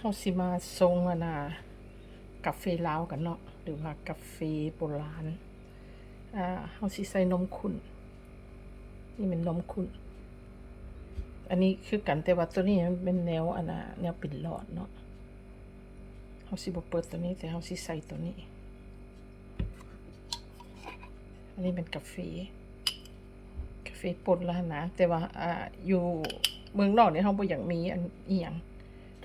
ເຮົາຊິມາຊົງອັນນ່າ ກາເຟລາວກັນເນາະ ຫຼືວ່າກາເຟໂບລານ. ອ່າ ເຮົາຊິໃສ່ນົມຂຸ້ນ. ນີ້ແມ່ນນົມຂຸ້ນ. ອັນນີ້ຄືກັນ, ແຕ່ວ່າໂຕນີ້ມັນແນວອັນນ່າ ແນວເປັນຫຼອດເນາະ. ເຮົາຊິບໍ່ເປີດໂຕນີ້, ແຕ່ເຮົາຊິໃສ່ໂຕນີ້. ອັນນີ້ແມ່ນກາເຟ, ກາເຟປົ່ນລະຫັ້ນນະ. ແຕ່ວ່າ ອ່າ ຢູ່ເມືອງນອກນີ້ເຮົາບໍ່ຢາກມີອັນອີ່ຫຍັງ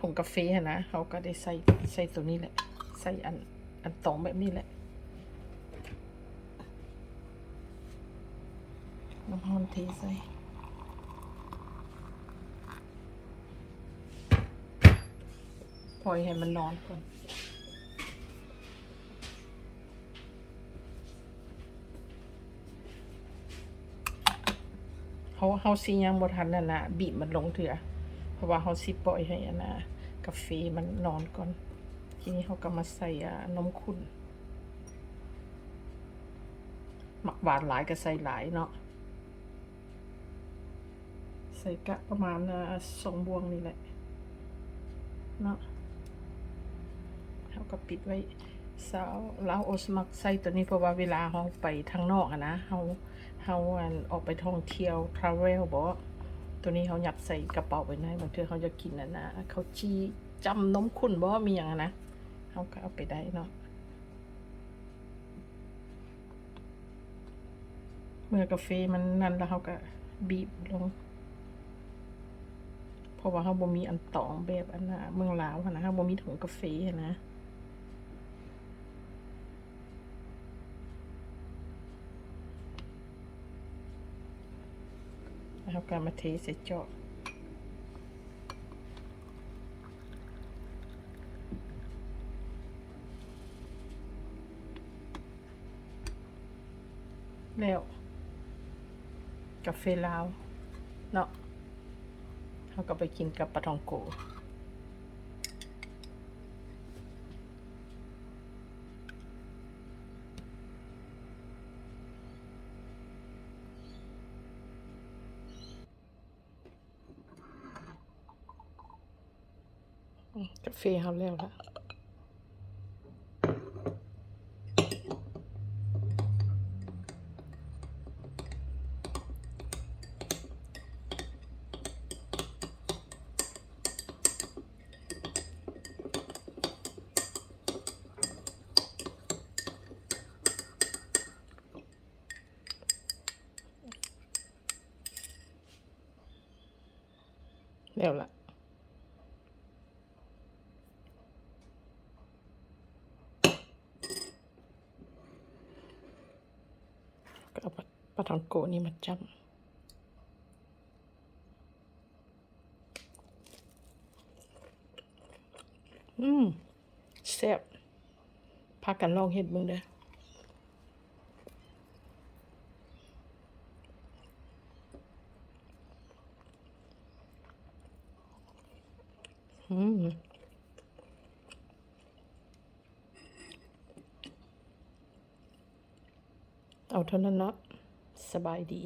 ຖົງກາເຟຫັ້ນນະ, ເຮົາກໍໄດ້ໃສ່ ໃສ່ໂຕນີ້ແຫຼະ, ໃສ່ອັນ ອັນຕອງແບບນີ້ແຫຼະ. ນ້ຳຮ້ອນເທໃສ່. ປ່ອຍໃຫ້ມັນນອນກ່ອນ. ເຮົາ ເຮົາຊິຍັງບໍ່ທັນອັນນ່າ ບີບມັນລົງເທື່ອ, ເພາະວ່າເຮົາຊິປ່ອຍໃຫ້ອັນນ່າ ກາເຟມັນນອນກ່ອນ. ທີນີ້ເຮົາກໍມາໃສ່ ອ່າ ນົມຂຸ້ນ. ມັກຫວານຫຼາຍກໍໃສ່ຫຼາຍເນາະ. ໃສ່ກະປະມານ ເອີ ສອງບ່ວງນີ້ແຫຼະເນາະ. ເຮົາກໍປິດໄວ້. ຊາວລາວໂອສມັກໃສ່ໂຕນີ້ ເພາະວ່າເວລາເຮົາໄປທາງນອກຫັ້ນນະ, ເຮົາ ເຮົາ ອັນ ອອກໄປທ່ອງທ່ຽວ travel ບໍ, ໂຕນີ້ເຮົາຍັດໃສ່ກະເປົາໄວ້ໃນ. ບາງເທື່ອເຮົາຢາກກິນອັນນ່າ ເຂົ້າຈີ່ຈ້ຳນົມຂຸ້ນບໍ ມີຫຍັງຫັ້ນນະ, ເຮົາກໍເອົາໄປໄດ້ເນາະ. ເມື່ອກາເຟມັນນັ້ນແລ້ວ ເຮົາກໍບີບລົງ, ເພາະວ່າເຮົາບໍ່ມີອັນຕອງແບບອັນນ່າ ເມືອງລາວຫັ້ນນະ, ເຮົາບໍ່ມີຖົງກາເຟຫັ້ນນະ. ແລ້ວເຮົາກໍມາເທໃສ່ຈອກ. ແລ້ວ ກາເຟລາວເນາະ, ເຮົາກໍໄປກິນກັບປາທ່ອງໂກ. ອືມ ກາເຟເຮົາແລ້ວລະ. ແລ້ວລະ ກໍເອົາປາ ປາທ່ອງໂກນີ້ມາຈ້ຳ. ອືມ ແຊບ. ພາກັນລອງເຮັດເບິ່ງເດີ້. ອືມ ເອົາເທົ່ານັ້ນເນາະ. ສະບາຍດີ.